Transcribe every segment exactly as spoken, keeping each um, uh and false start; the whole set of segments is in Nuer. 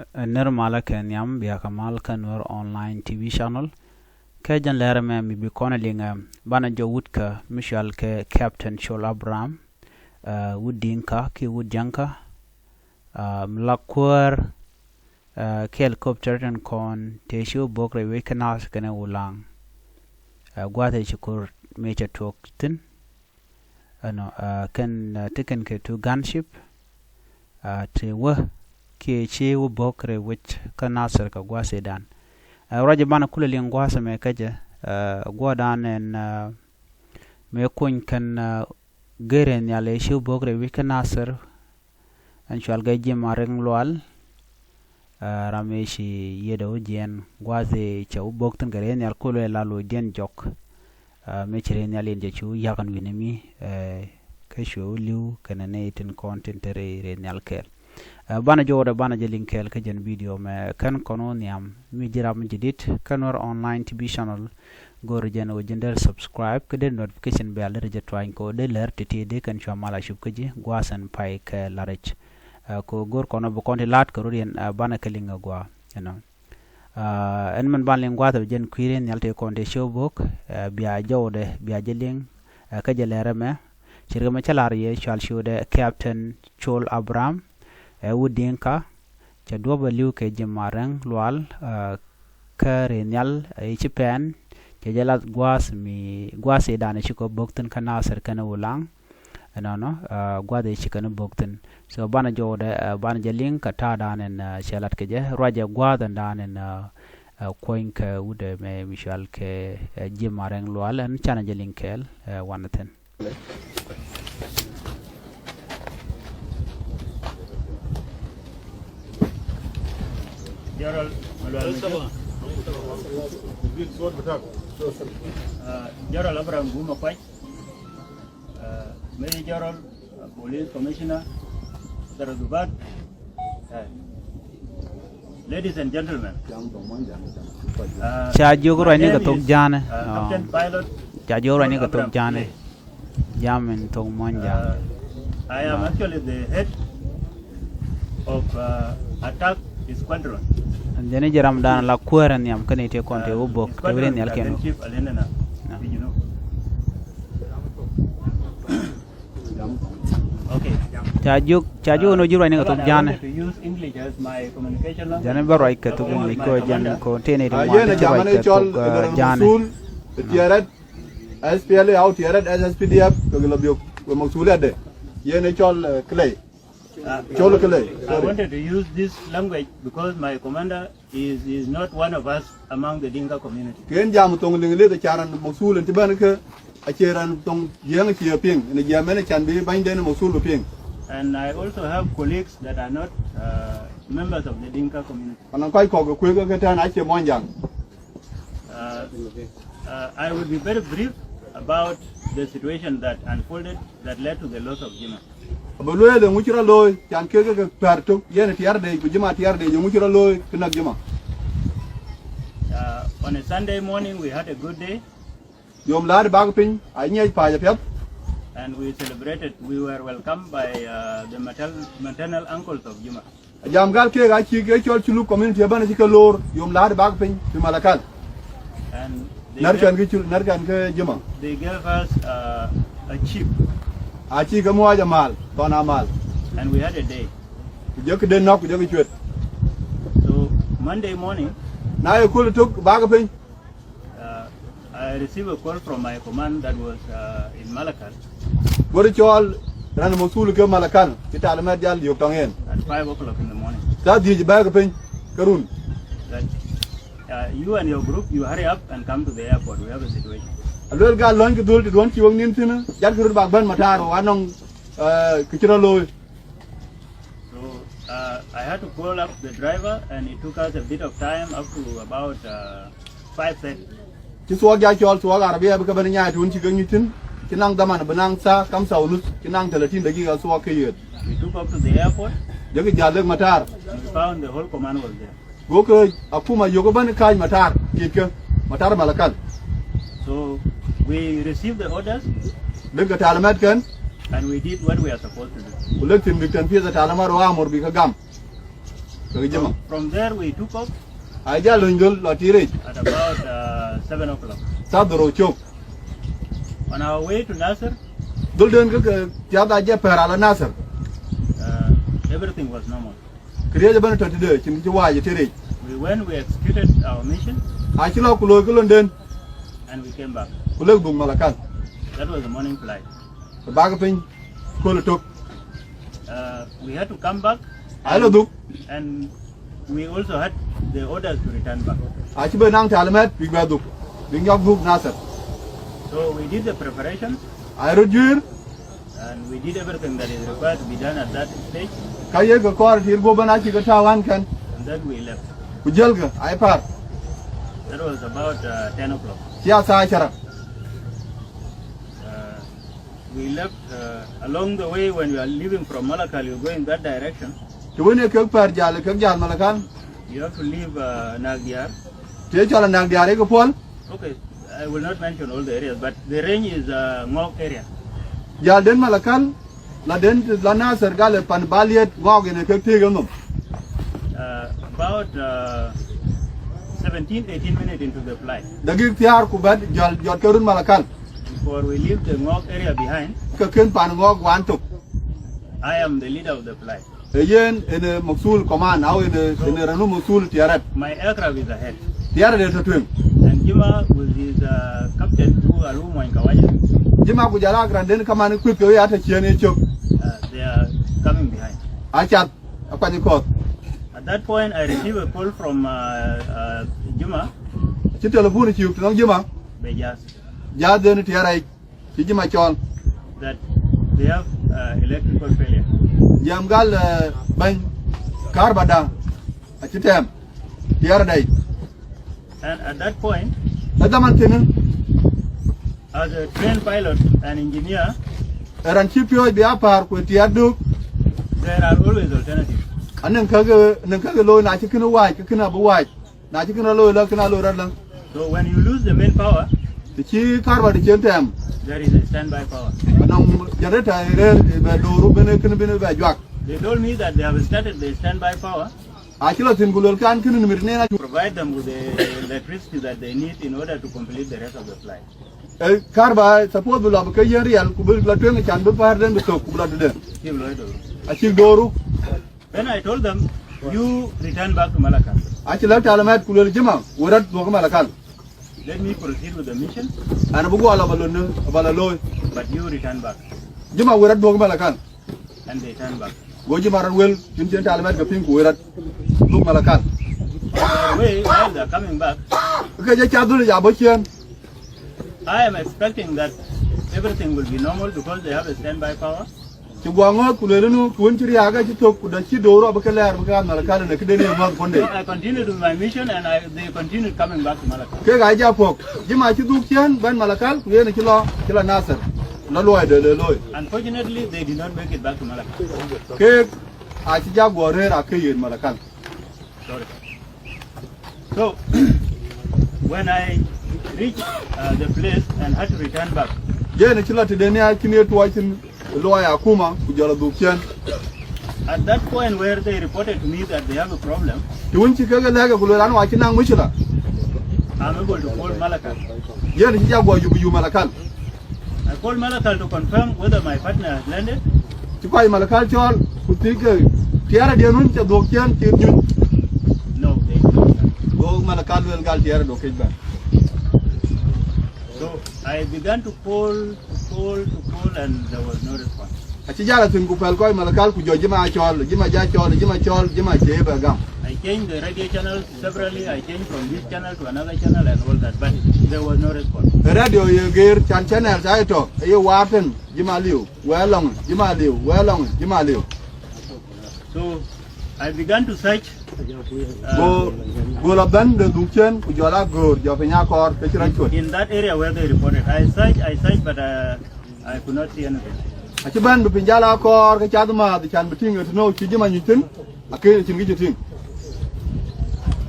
Ɛ nir malä kɛ nhiam, bia kɛ mal kä Nuer Online T V channel. Kɛ jɛn lɛr ɛmɛ mi bi kɔn ɛ liŋ ɛ banɛ jɔw wut kä mi cɔal kɛ Captain Col Abraham, ɛ wut Diŋka kiɛ wut Jaŋka, ɛ mi la kuäär, ɛ kɛ helicopter tin kɔn tëë ci wä bok rɛy wec kä Nasir kɛnɛ Ulaŋ. Ɛ gua̱a̱th ɛ ci ko̱r mëë cɛ tuɔɔk thi̱n. Ɛnɔ, ɛ kɛn, ɛ ti kɛn kɛ two gunship, ɛ ti wä kiɛ ci wä bok rɛy wec kä Nasir kɛ gua̱a̱th ëëdan. Ɛ ruacɛ banɛ kulɛ liŋ gua̱a̱th ɛmɛ kä jɛ, ɛ gua̱a̱thdan ɛn, ɛ mëë kuny kɛn, ɛ gër ɛ nhial ëë ci wä bok rɛy wec kä Nasir. Ɛn cɔal kɛ Jim Arɛŋ Lual, ɛ ram ëë ci yiëëdɛ wä jiɛɛn gua̱a̱th ëë cɛ wä bok thi̱n kɛ rɛy nhial kulɛ la lo̱cdiɛn jɔk. Ɛ mëë ci rɛy nhial in cɛ cu ya̱k ɛn wi̱ni mi, ɛ kä cuɛ wä li̱w kɛnɛ nɛy tin kɔn tin te rɛy rɛy nhial kɛɛl. Ɛ banɛ jɔwdɛ banɛ jɛ liŋ kɛɛl kä jɛn video mɛ kɛn kɔn wä nhiam mi ji̱ ram mi ji̱ dit kä Nuer Online T V channel. Go̱o̱r jɛn ɣöö ji̱n dee subscribe kä dee notification bell dee rɛ jɛ tuany kɛ ɣöö dee lär ti̱ti̱ dee kɛn cua mal a cup kä ji̱ gua̱a̱th ɛn pay kɛ la̱r i̱c. Ɛ kɛ ɣöö go̱o̱r kɔn ɣöö bi kɔn ti la̱t kɛ rot yɛn, ɛ banɛ kɛ liŋ ɛ gua̱a̱, you know. Ɛ ɛn min ban liŋ gua̱a̱th ɛ bi jɛn kui̱r in nhial tëë kɔn tëë ci wä bok, ɛ bia jɔwdɛ bia jɛ liŋ, ɛ kä jɛ lɛr ɛmɛ. Cirkɛ mɛ cä la̱r yɛ cɔal ciötdɛ Captain Col Abraham, ɛ wut Diŋka, cɛ duɔ̱p ɛ li̱w kɛ Jim Arɛŋ Lual, ɛ kä rɛy nhial, ɛ ci pɛn cɛ jɛ lath gua̱a̱th mi gua̱a̱th ëëdan ɛ ci kɔ bok thi̱n kä Nasir kɛnɛ Ulaŋ. Ɛnɔnɔ, ɛ gua̱a̱th ëë ci kɛn bok thi̱n. So banɛ jɔwdɛ, ɛ banɛ jɛ liŋ kɛ ta̱a̱dan ɛn, ɛ cɛ lat kɛ jɛ ruacɛ gua̱a̱th ɛn dan ɛn, ɛ kuɔ̱ny kɛ wut ɛmɛ mi cɔal kɛ, ɛ Jim Arɛŋ Lual ɛn canɛ jɛ liŋ kɛɛl, ɛ wanɛ thi̱n. General Malual Majok. Uh, General Abraham Guma Kwach. Uh, Major General, uh, Police Commissioner, Daradubat. Uh, ladies and gentlemen. Uh, ca jiök ruacni kɛ thok Ja̱a̱nɛ. Uh, Captain Pilot. Ca jiök ruacni kɛ thok Ja̱a̱nɛ. Jam in thok Muɔnyjäŋ. Uh, I am actually the head of, uh, attack squadron. Jɛn i̱ ji̱ ramdan la kuäärä nhiam kä ni tëë kɔn tëë wä bok tëë wä ri nhial kɛn wä. Okay. Ca jiök, ca jiök ni ji̱ ruacni kɛ thok Ja̱a̱nɛ. Jɛn i̱ bä ruac kɛ thok Iŋlic kɛ jɛn kɛ tëë ni ti ŋuan ti ruac kɛ thok Ja̱a̱nɛ. S P L A, T R S, S P D F, kɛ gɛ lɔ biök wä maksuliyat dɛ. Yɛn ɛ cɔl, eh, Clay. Uh, cɔl Clay. I wanted to use this language because my commander is, is not one of us among the Dinka community. Kɛ ɣän jam thoŋ Liŋlith, ca ran maksul in ti bän kä, a ciɛ ran thoŋ jiɛɛŋ, a ciɛ piŋ in jiɛɛm ɛn can bi bäny den maksul bi piŋ. And I also have colleagues that are not, uh, members of the Dinka community. Pan kɔc kɔk kuek kä tɛn a ciɛ Muɔnyjäŋ. Uh, uh, I will be very brief about the situation that unfolded that led to the loss of Jima. Bä lueel ɛŋu ci rɔ looi, can kek kɛ pär tök, yɛn tiɛɛr dee, ku Jima tiɛɛr dee, ɛŋu ci rɔ looi, kɛ näk Jima. Uh, on a Sunday morning, we had a good day. Yom la̱a̱t bak piny, a nyiɛc pa̱a̱c apiath. And we celebrated, we were welcomed by, uh, the maternal, maternal uncles of Jima. Jam gal kek a ci kɛ cɔl Culuk community ëbɛn a ci kɛ lo̱r yom la̱a̱t bak piny fi Malakal. And they nɛr gave, kɛn kä Cul-, nɛr kɛn kä Jima. They gave us, uh, a sheep. A ci kɛ muɔc a mal, thɔn a mal. And we had a day. Ku jɛ kɛ den nɔk, ku jɛ kɛ cuet. So Monday morning, na yɛ köl tök bak piny. Uh, I received a call from my command that was, uh, in Malakal. Go̱ri cɔɔl ran masul kä Malakal, ci talimɛt jal yök tɔŋ yɛn. At five o'clock in the morning. Thaa dhieec bɛ̈ɛ̈k piny, kä run. That, uh, you and your group, you hurry up and come to the airport. We have a situation. A luel gal lɔ̱ny kɛ dhöl ti duɔ̱n ci wek ni̱n thi̱n, jat kɛ rut bak ben matar, wa nɔŋ, uh, kɛ ci rɔ looi. So, uh, I had to call up the driver, and it took us a bit of time, up to about, uh, five thirty. Ci thuɔɔk ja cɔl, thuɔɔk arabia bi kɛ ben nyaai tuun ci kɛ nyuc thi̱n, ci naŋ dhaman bi naŋ saa kamsa wa nus, ci naŋ thelatin dagiga thuɔɔk kɛ yet. We took up to the airport. Jɛ kɛ jal lek matar. And we found the whole command was there. Gokɛ akuma yök ëbɛn ka̱a̱c matar, kitkɛ matar Malakal. So we received the orders. Lek kɛ talimɛt kɛn. And we did what we are supposed to do. Ku lek thi̱n bik tɛn piɛth ɛ talimɛt rɔ amur bikɛ gam. Kɛ ji̱ ma. From there we took off. A jal luny dhol lɔ ti̱i̱ rɛc. At about, uh, seven o'clock. Thaa dhorou cop. On our way to Nasir. Dhol den kä kɛ tiath a jɛ pɛr a la Nasir. Uh, everything was normal. Kɛ riec ɛ ben tɔ̱ ti dee cin ci wac ɛ ti riec. We went, we executed our mission. A ci lɔ ku lo̱o̱c kä lon den. And we came back. Ku lek dhuk Malakal. That was the morning flight. Kɛ bak piny köl tok. Uh, we had to come back. A lɔ dhuk. And we also had the orders to return back. A ci ben naŋ talimat bik bɛ dhuk, bik nyɔk dhuk Nasir. So we did the preparation. A rot jui̱r. And we did everything that is required to be done at that stage. Kä yek kɛ kɔr ti̱i̱r guɔ̱p ben a ci kɛ ta̱a̱ ɣän kɛn. And then we left. Ku jäl kɛ a i̱ pa̱r. That was about, uh, ten o'clock. Ci a thaa cära. Uh, we left, uh, along the way when you are leaving from Malakal, you go in that direction. Ti wen ɛ kek pa̱r jal, ɛ kek jal Malakal. You have to leave, uh, Nakdiar. Ti ɛ cɔl a Nakdiar ɛ kɛ puɔl. Okay, I will not mention all the areas, but the range is, uh, Ngok area. Jal den Malakal, la den la Nasir gal ɛ pan baliet Ngok in ɛ kek tëëk ɛ nhom. Uh, about, uh, seventeen, eighteen minutes into the flight. Dakik thiaar ku bɛt jɔl jɔt kɛ run Malakal. Before we leave the Ngok area behind, kɛ ken pan Ngok wan tok. I am the leader of the flight. Ɛ yɛn ɛn ɛ Mosul command, aw ɛn ɛ, ɛn ɛ ranu Mosul tiarat. My aircraft is ahead. Tiarat ɛ tɔ tueŋ. And Jima with his, uh, captain who are who Mwany Kawaja. Jima ku jal ak randen kaman kui̱th kɛ wi̱i̱ a tɔ ciɛn ɛ cök. Uh, they are coming behind. A cath a kuany kɔth. At that point, I received a call from, uh, uh, Jima. Ci telephone ci yuk ti nɔŋ Jima. Bɛ jath. Jath den tiarat. Ci Jima cɔl. That they have, uh, electrical failure. Jiɛm gal, eh, bɛny karbada a ci tɛm tiɛɛr dɛy. And at that point, ɛ dhaman thi̱n, as a trained pilot and engineer, ɛ ran ci piööc bi a pa̱a̱r kuɛ tiɛɛr duk. There are always alternatives. A niŋ käk, niŋ käk lo̱o̱c na ci kɛn wac, kä kɛn a bi wac. Na ci kɛn rɔ lo̱o̱c la, kɛn a lo̱o̱c rɔ la. So when you lose the main power, ti ci karbada ti cien tɛm, there is a standby power. Anɔŋ generator rɛr bɛ dooru ben kɛn ben bɛ juak. They told me that they have started the standby power. A ci lɔ thi̱n ku luel kan kɛn ni mit nɛn a cu. Provide them with the electricity that they need in order to complete the rest of the flight. Ɛ karbada suppose bi lɔ bi kɛ yɛn rial ku bi lɔ tueŋ can bi pa̱a̱r den bi thok ku bi lɔ ti den. Cik lo̱c dooru. A cik dooru. Then I told them, "You return back to Malakal." A ci lak talimat ku luel Jima, wä rat dhuɔk Malakal. Let me proceed with the mission. An bi guɔ la ba lon, ba la lo̱o̱c. But you return back. Jima, wä rat dhuɔk Malakal. And they turn back. Go Jima rat wel, cin cin talimat kɛ piŋ ku wä rat dhuɔk Malakal. On their way, while they are coming back, kɛ jɛ ca dhul ja bä ciɛn. I am expecting that everything will be normal because they have a standby power. Ci guɔ ŋɔth ku luel ni ku wun ci riakä ci thok ku da ci do̱r rɔ bi kɛ lɛɛr bi kɛ ɣath Malakal ni ki den i̱ ŋɔth kuɔn de. So I continued with my mission and I, they continued coming back to Malakal. Kek a ja puɔk Jima ci dhuk ciɛn ben Malakal ku yɛn ci lɔ, ci lɔ Nasir. Lɔ luɔi de le lo̱o̱c. Unfortunately, they did not make it back to Malakal. Kek a ci ja guɔ rɛr a kɛ yet Malakal. Sorry. So, when I reached, uh, the place and had to return back. Jɛn ci la ti den ya ci ni tuɔɔc tin luɔi akuma ku jɔl a dhuk cɛn. At that point where they reported to me that they have a problem, ti wun ci kek lɛk ku luel an wa ci naŋ mucila. I'm able to call Malakal. Jɛn ci ja guɔ yup yup Malakal. I called Malakal to confirm whether my partner has landed. Ci kuac Malakal cɔɔl ku thiec kɛ tiɛɛr adiɛn wun cɛ dhuɔk ciɛn ci juc. No, they did not. Go Malakal luel gal tiɛɛr duɔk kec bɛn. So I began to call, to call, to call, and there was no response. A ci jal a thi̱n ku pɛl kɔc Malakal ku jɔ Jima cɔɔl, Jima ja cɔɔl, Jima cɔɔl, Jima cie bɛ gam. I changed the radio channels severally. I changed from this channel to another channel and all that, but there was no response. Radio ye geer can channel ca ye tɔ ye waar tin Jima liw wee lɔŋ, Jima liw wee lɔŋ, Jima liw. So I began to search, uh, go, go la ben de dhuk cɛn ku jɔl a go̱o̱r jɔ piny a kɔɔr ke ci rɔ cuɔt. In that area where they reported, I searched, I searched, but, uh, I could not see anything. A ci ben bi piny jal a kɔɔr ke cath maath can bi tiŋ ɛ ti no̱o̱k ci Jima nyuc thi̱n. A kee cin ki ci tiŋ.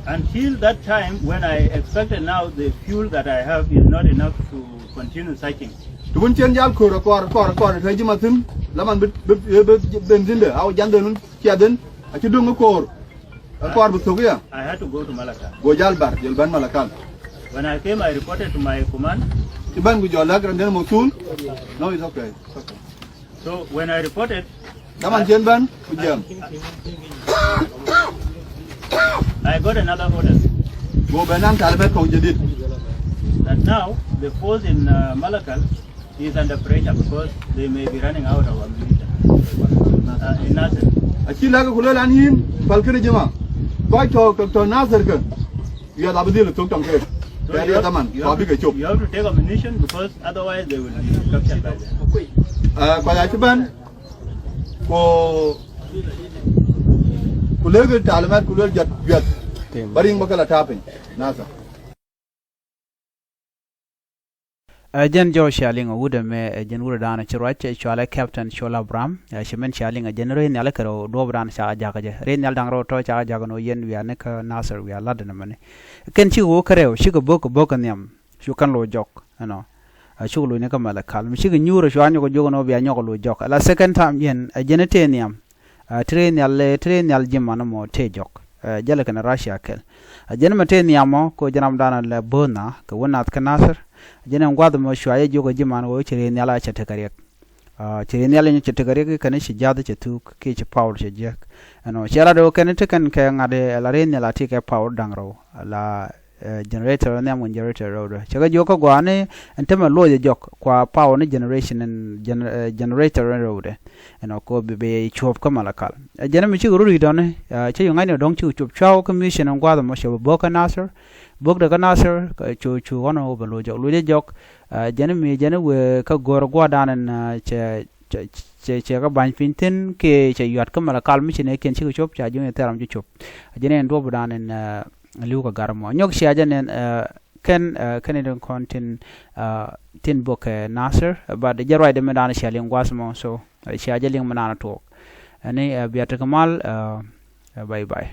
Until that time when I expected now the fuel that I have is not enough to continue searching. Ti wun cien jal ko̱r a kɔɔr a kɔɔr a kɔɔr a te Jima thi̱n la man bi, bi, bi, bi ben thi̱n de a wä jan den wun cia den a ci duŋ a ko̱r. Kuar bi thok ya. I had to go to Malakal. Go jal bar, jɛl ban Malakal. When I came, I reported to my command. Ci ban ku jɔl lak randen Mosul. No, it's okay. It's okay. So when I reported, Daman I, cien ban ku I, jiɛm. I got another order. Go bɛ naŋ talimat kɔŋ jadid. That now the force in uh, Malakal is under pressure because they may be running out of ammunition. Uh, in Nasir. A ci lak ku lel an yin pal kini jima. Kɔc tɔ kɛ tɔ Nasir kɛ. Yɛ la bi dhil thok tɔŋ kɛ. So kɛ you riɛ have, daman you kua have bikɛ to, cop. You have to take ammunition because otherwise they will be captured by them. Ɛ kɔc a ci ban. Ku ku lek talimat ku lel jat juɛth. Tim. Ba riŋ ba kɛ la tapiny. Nasir. Ɛ jɛn jɔw cia liŋ ɛ wut ɛmɛ ɛ jɛn wut ɛ da̱a̱n ɛ ci ruac ɛ cualɛ Captain Col Abraham ɛ ci mɛn cia liŋ ɛ jɛn rɛy nhial kɛ rɛw duɔ̱ɔ̱p da̱a̱n ca jakä jɛ rɛy nhial da̱ŋ rɛw tɔ̱ ca jakä nɔ yɛn wiaa ni kä Nasir wiaa lat ɛn ɛmɛni. Kɛn cikɛ wä kä rɛw cikɛ bök kɛ bök kɛ nhiam cu kɛn lo̱c jɔk ɛnɔ. Ɛ cuk lo̱c ni kä Malakal mi cikɛ nyuur ɛ cua nyɔk ɛ jiök ɛnɔ bia nyɔk ɛ lo̱c jɔk ɛ la second time yɛn ɛ jɛn ɛ tëë nhiam. Ɛ ti rɛy nhial ɛ ti rɛy nhial ji̱ man ɛmɔ tëë jɔk. Ɛ jälɛ kɛn Russia kɛl. Ɛ jɛn mɛ tëë nhiamɔ kɛ ɣöö jɛn ram danɔ lɛ bo̱o̱th na kɛ wä nath kä Nasir. Ɛ jɛn ɛn gua̱th ɛmɔ cua jɛ jiök ɛ ji̱ man ɣöö ci rɛy nhial a cɛ tekɛ riɛk. Ɛ ci rɛy nhial ɛn cɛ tekɛ riɛk kɛn ci ja̱th cɛ thuk kiɛ ci power cɛ jiäk. Ɛnɔ cɛ lat ɣöö kɛn ti kɛn kɛ ŋa̱t ɛ la rɛy nhial a ti kɛ power da̱ŋ rɛw la ɛ generator nhiam kɛn generator rɛwdɛ cɛ kɛ jiök kä gɔaa ni ɛn tämɛ loc ɛ jɔk kua power ni generation ɛn gen- ɛ generator ɛn rɛwdɛ. Ɛnɔ kɛ ɣöö bi bɛ cuɔp kä Malakal ɛ jɛn mi cikɛ rut i̱ dɔ̱ni. Ɛ cä yɛ ŋa̱cni dɔ̱ŋ cikɛ cuɔp cuaw kä mission ɛn gua̱a̱th ɛmɔ cɛ bä bök kä Nasir. Bökdɛ kä Nasir kɛ cu cu ɣɔ̱n ɣöö bɛ loc jɔk loc ɛ jɔk. Ɛ jɛn mi jɛn wëë kä go̱r gua̱a̱rdan ɛn ɛ cɛ cɛ cɛ cɛ kä ba̱ny piny thi̱n kiɛ cɛ yuat kä Malakal mi ci nɛɛkiɛn cikɛ cuɔp ca ji̱ ŋi̱ thɛɛr ram ci cuɔp. Ɛ jɛn ɛn duɔ̱pdan ɛn ɛ li̱w kɛ gar ɛmɔ nyɔk cia jɛ nɛn ɛ kɛn ɛ kɛn in kɔn tin ɛ tin bok kɛ Nasir but jɛ ruacdɛ mi dan cia liŋ gua̱a̱th ɛmɔ so ɛ cia jɛ liŋ mi dan tuɔɔk. Ɛni ɛ bia tekɛ mal ɛ ɛ bye bye.